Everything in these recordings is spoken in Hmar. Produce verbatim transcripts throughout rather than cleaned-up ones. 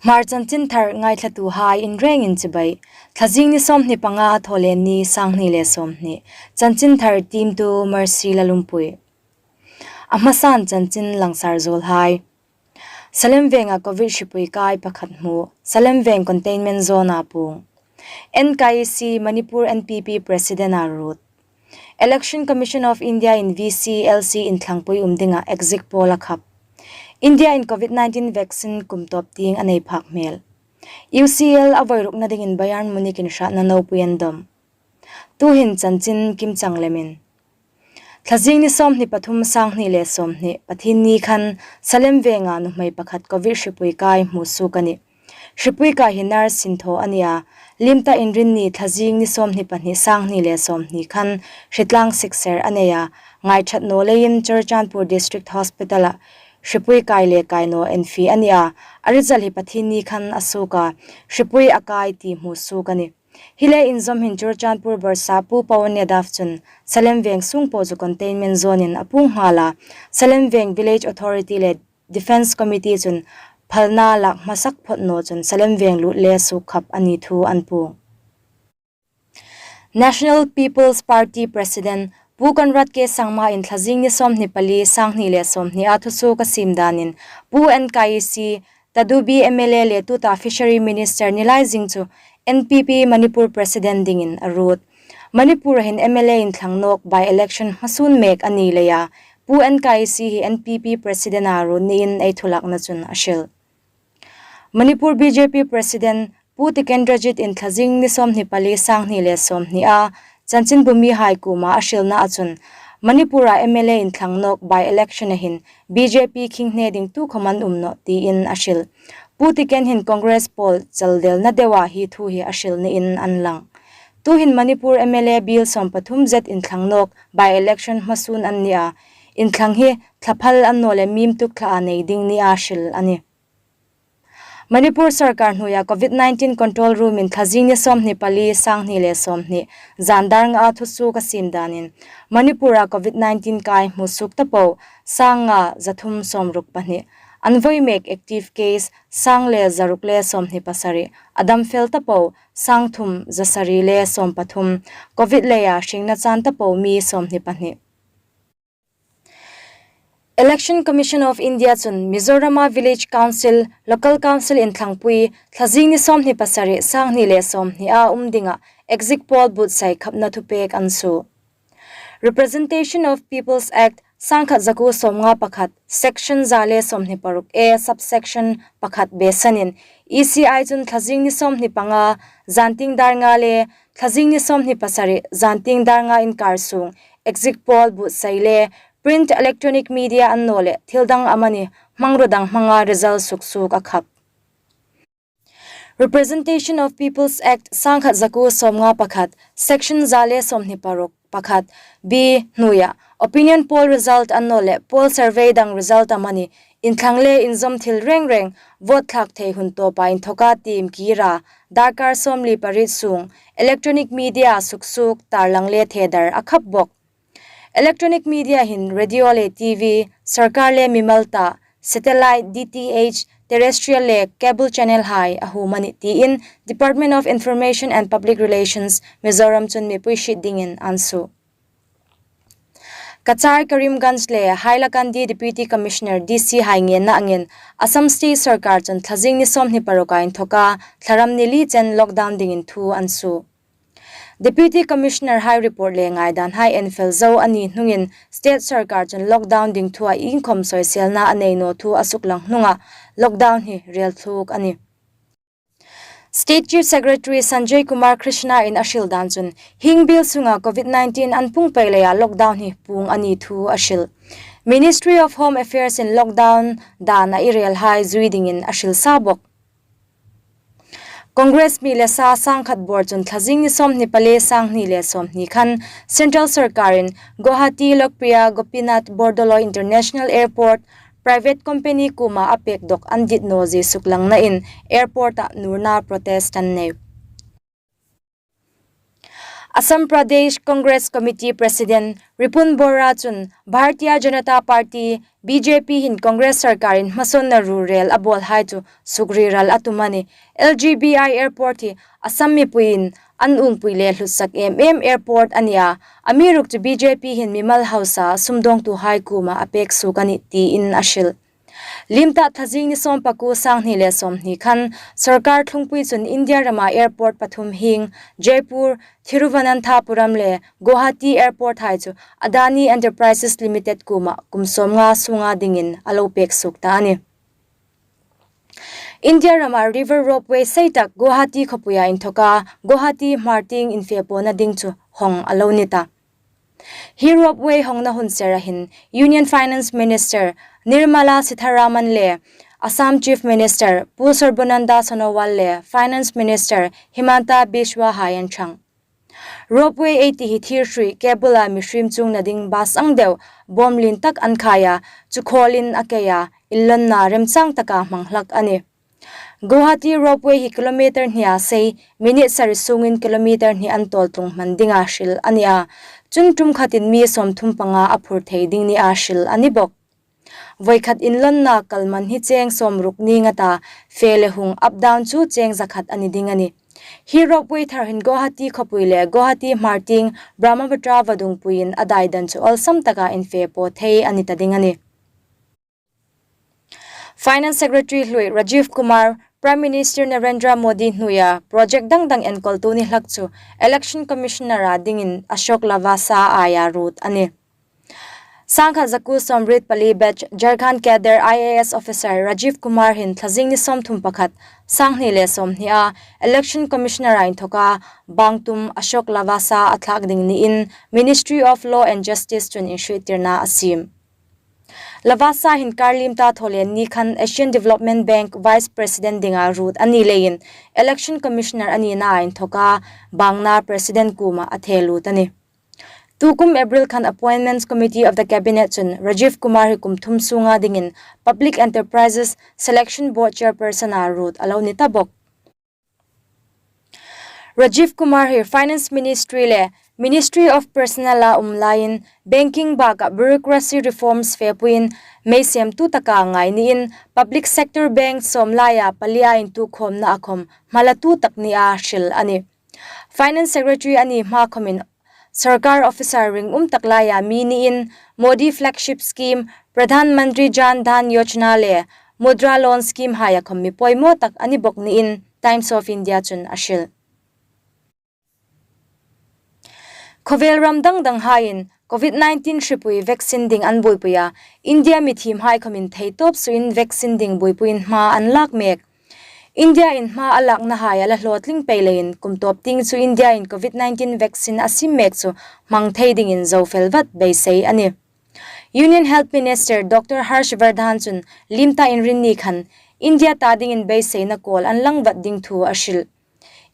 Hmar chanchin thar ngaithlatuhai inrengin chibai. Thlazing ni sawmhni panga, Thawleni, sanghni le sawmhni. Chanchin thar tiemtu Mercy Lalumpui. A hmasan chanchin langsar zuolhai. Salem Venga Covid hripui kai pakhat hmu. Salem Veng containment zone-a puong. N K C Manipur N P P President-a ruot. Election Commission of India-in V C, L C inthlangpui um dinga exit poll a khap. India-in Covid nineteen vaccine kum tawp tieng a nei phak hmel. U C L a voi rukna dingin Bayern Munich-in hratna nopui an dawm. Tuhin chanchin kimchang lemin. Thlazing ni sawmhni pathum, sanghni le sawmhni, Pathienni khan Salem Venga nuhmei pakhat Covid hripui kai hmu suok a nih. Hripui kai hi nurse sinthaw a ni a. Limta Inrinni, Thlazing ni sawmhni pahni, sanghni le sawmhni khan hritlang sikser a nei a. Ngaithat naw leiin Churachandpur District Hospital-a hripui kai le kai naw en fie a ni a. A result hi Pathienni khan a suok a. Hripui a kai ti hmu suok a nih. Hi le inzawm hin Churachandpur Barsa Pu Pawan Yadav chun Salem Veng sung po chu containment zone-in a puong nghal a. Salem Veng Village Authority le Defence Committee chun phalna lak hmasak phot naw chun Salem Veng lut le suok khap a ni thu an puong. National People's Party President Pu Conrad K Sangma-in Thlazing ni sawmhni pali, sanghni le sawmhni-a thusuok a siem danin Pu N K C Tadubi M L A le tuta Fishery Minister ni lai zing chu N P P Manipur President dingin a ruot. Manipur-a hin M L A inthlang nawk by-election hmasuon mek a ni leia Pu N K C hi N P P President-a ruot niin ei thulakna chun a hril. Manipur B J P President Pu Tikendrajit-in Thlazing ni sawmhni pali, sanghni le sawmhni-a chanchinbumihai kuoma a hrilna a chun Manipur-a M L A inthlang nawk by-election-a hin B J P khing hne ding tukhawm an um nawh tiin a hril. Pu Tiken hin Congress pawl chaldelna deua hi thu hi a hril niin an lang. Tuhin Manipur M L A biel sawmpathum zet inthlang nawk by-election hmasuon an ni a. Inthlang hi thlaphal an naw le mim tuk thlaa nei ding nia hril a nih. Manipur sawrkar hnuoia Covid nineteen control room-in Thlazing ni sawmhni pali, sanghni le sawmhni, zan dar nga-a thusuok a siem danin Manipur-a Covid nineteen kai hmu suok ta po, sang nga za thum sawmruk pahni. An voi mek active case sang le zaruk le sawmhni pasari, a dam fel ta po, sang thum za sari le sawmpathum. Covid leia hringna chan ta po mi sawmhni pahni. Election Commission of India chun Mizorama Village Council, Local Council inthlangpui Thlazing ni sawmhni pasari, sanghni le sawmhni-a um dinga exit poll buotsai khapna thupek an suo. Representation of People's Act sangkhat zakuo sawmnga pakhat, Section za le sawmhni paruk A, Subsection pakhat beisanin E C I chun Thlazing ni sawmhni panga, zantieng dar nga le Thlazing ni sawmhni pasari, zantieng dar nga inkar sung exit poll buotsai le print, electronic media an naw le thil dang amani hmangruo dang hmanga result suksuok a khap. Representation of People's Act sangkhat zakuo sawmnga pakhat, Section za le sawmhni paruk pakhat B hnuoia opinion poll result an naw le poll survey dang result amani inthlang le inzawm thil reng reng vote thlak thei hun tawpa inthoka tiem kira darkar sawmli pariet sung electronic media suksuok, tarlang le thedar a khap bok. Electronic media hin radio le T V, sawrkar le mimal ta, satellite, D T H, terrestrial le cable channel hai a huom a nih tiin Department of Information and Public Relations Mizoram chun mipui hriet dingin an suo. Cachar, Karimganj le Hailakandi Deputy Commissioner, D C hai ngenna angin Assam State sawrkar chun Thlazing ni sawmhni paruka inthoka Thlaram ni li chen lockdown dingin thu an suo. Deputy Commissioner hai report le ngaidan hai en fel zo a ni hnungin State sawrkar chun lockdown ding thua iengkhawm sawiselna a nei naw thu a suklang hnunga lockdown hi rel thluk a nih. State Chief Secretary Sanjay Kumar Krishna-in a hril dan chun hieng biel sunga Covid nineteen an pung pei leia lockdown hi puong a ni thu a hril. Ministry of Home Affairs-in lockdown dan a rel hai zui dingin a hril sa bok. Congress mi le sa sangkhat bor chun Thlazing ni sawmhni pali, sanghni le sawmhni khan Central sawrkarin Guwahati Lokpriya Gopinath Bordoloi International Airport private company kuoma a pek dawk an dit naw zie suklangnain airport-a nurna protest an nei. Assam Pradesh Congress Committee President Ripun Bora chun Bharatiya Janata Party, B J P hin Congress sawrkarin hmasawnna ruorel a bawlhai chu sukriral a tum a nih. L G B I Airport hi Assam mipuiin an uongpui le hlutsak em em airport a nih a, amiruokchu B J P hin mimal hausa sumdawngtuhai kuoma a pek suok a nih tiin a hril. Limtak thlazing ni sawmpakuo, sanghni le sawmhni khan sawrkar thlungpui chun India rama airport pathum hieng Jaipur, Thiruvananthapuram le Guwahati airport hai chu Adani Enterprises Limited kuoma kum sawmnga sunga dingin a lo pek suok ta a nih. India rama River Ropeway seitak Guwahati khawpuia inthoka Guwahati Hmartieng infepawna ding chu hawng a lo ni ta. Hi ropeway hawngna hun sera hin Union Finance Minister Nirmala Sitharaman le Assam Chief Minister Pu Sarbananda Sonowal le Finance Minister Himanta Biswa hai an ṭhang. Ropeway ei ti hi thir hrui cable-a mihriem chuongna ding bus ang deu bawm lien tak an khai a, chu khawlin a kei a, inlawnna remchang taka hmang hlak a nih. Guwahati ropeway hi kilometre hnia sei, minute sari sungin kilometre hni an tawl tlung hman dinga hril a nih a. Chun ṭum khatin mi sawmthum panga a phur thei ding nia hril a ni bawk. Voikhat inlawnna kal man hi cheng sawmruk ni nga ta, fe le hung up down chu cheng zakhat a ni ding a nih. Hi ropeway thar hin Guwahati khawpui le Guwahati Hmartieng Brahmaputra vadungpuiin a dai dan chu awlsam taka infe paw thei a ni ta ding a nih. Finance Secretary hlui Rajiv Kumar, Prime Minister Narendra Modi hnuoia project dang dang enkawltu ni hlak chu Election Commissioner-a dingin Ashok Lavasa aia ruot a nih. Sangkhat zakuo sawmriet pali batch Jharkhand cadre I A S officer Rajiv Kumar hin thlazing ni sawmthum pakhat, sanghni le sawmhnia Election Commissioner-a inthoka bang tum Ashok Lavasa a thlak ding niin Ministry of Law and Justice chun inhriettirna a siem. Lavasa hin kar liem ta thawlien ni khan Asian Development Bank Vice President dinga ruot a ni leiin Election Commissioner a nina inthoka bangna President kuoma a thelut a nih. Tukum April khan Appointments Committee of the Cabinet chun Rajiv Kumar hi kum thum sunga dingin Public Enterprises Selection Board Chairperson-a ruot a lo ni ta bawk. Rajiv Kumar hi Finance Ministry le Ministry of Personnel-a um laiin banking bakah bureaucracy reforms fepuiin mei semtu taka ngai niin public sector bank sawm laia palia intuokkhawmna a khawm hmalatu tak nia hril a nih. Finance Secretary a ni hma khawmin sawrkar officer ringum tak laia mi niin Modi Flagship Scheme, Pradhan Mantri Jan Dhan Yojana le Mudra Loan Scheme haia khawm mi poimaw tak a ni bawk niin Times of India chun a hril. Khawvel ram dang dang haiin Covid nineteen hripui vaccine ding an buoipui a, India mithiemhai khawmin theitawp suoin vaccine ding buoipuiin hma an lak mek. India-in hma a laknahai a la hlawtling pei leiin kum tawp tieng chu India-in Covid nineteen vaccine a siem mek chu hmang thei dingin zo fel vat beisei a nih. Union Health Minister Doctor Harsh Vardhan chun liem ta Inrinni khan India ta dingin beiseina kawl an lang vat ding thu a hril.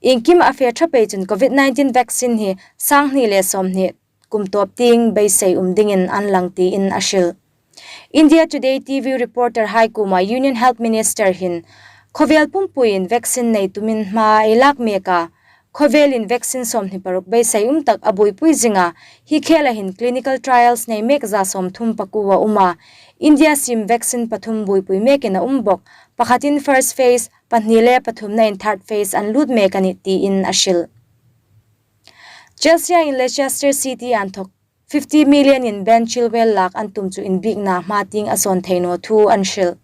Iengkim a fe ṭha pei chun Covid nineteen vaccine hi sanghni le sawmhni kum tawp tieng beisei um dingin an lang tiin a hril. India Today T V reporter hai kuoma Union Health Minister hin khawvel pumpuiin vaccine nei tumin hma ei lak mek a, khawvelin vaccine sawmhni paruk beisei um tak a buoipui zing a, hi khela hin clinical trials nei mek za sawmthum pakuo a um a, India siem vaccine pathum buoipui mekin a um bawk, pakhatin first phase, pahni le pathumnain third phase an lut mek a nih tiin a hril. Chelsea-in Leicester City inthawk fifty million-in Ben Chilwell lak an tum chu inbiekna hma tieng a sawn thei naw thu an hril.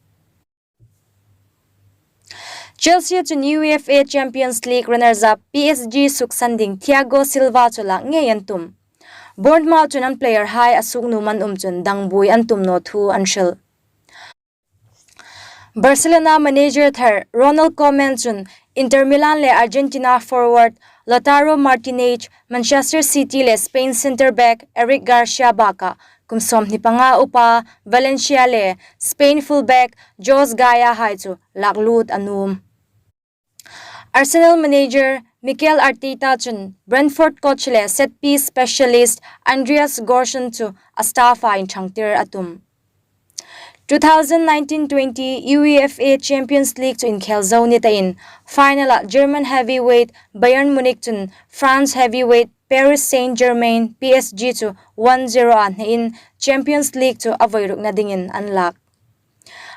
Chelsea chun UEFA Champions League runners-up P S G suksan ding Thiago Silva chu lak ngei an tum. Bournemouth chun an player-hai a suok nuom an um chun dangbuoi an tum naw thu an hril. Barcelona manager thar Ronald Koeman chun Inter Milan le Argentina forward Lautaro Martinez, Manchester City le Spain centre back Eric Garcia bakah kum sawmhni panga upa Valencia le Spain full back Jose Gaya hai chu lak lut a nuom. Arsenal manager Mikel Arteta chun Brentford coach le set piece specialist Andreas Gorson chu a staff-a inṭhangtir a tum. Two thousand nineteen twenty UEFA Champions League chu inkhel zo ni tain, final-a German heavyweight Bayern Munich chun France heavyweight Paris Saint-Germain, P S G chu one zero a hnein Champions League chu a voi rukna dingin an lak.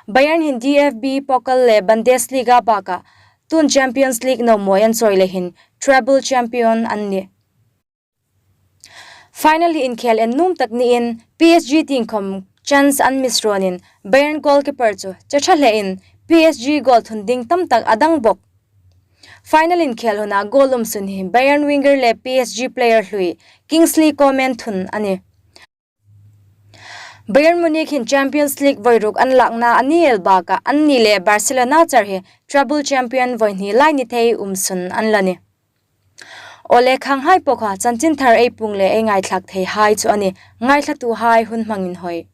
Bayern hin D F B Pokal le Bundesliga baka tun Champions League no mawi an chawi le hin treble champion an ni. Final hi inkhel en nuom tak niin P S G tieng khom chance an miss rawnin Bayern goalkeeper chu che ṭha hlein P S G goal thun ding tam tak a dang bawk. Final inkhel huna goal um sun hi Bayern winger le P S G player hlui Kingsley Coman thun a nih. Bayern Munich hin Champions League voi ruk an lakna a ni el baka anni le Barcelona char hi treble champion voi hni lai ni thei um sun an la nih. Awle, khanghai po kha chanchin thar ei puong le ei ngaithlak thei hai chu a nih. Ngaithlatuhai hun hmang inhawi.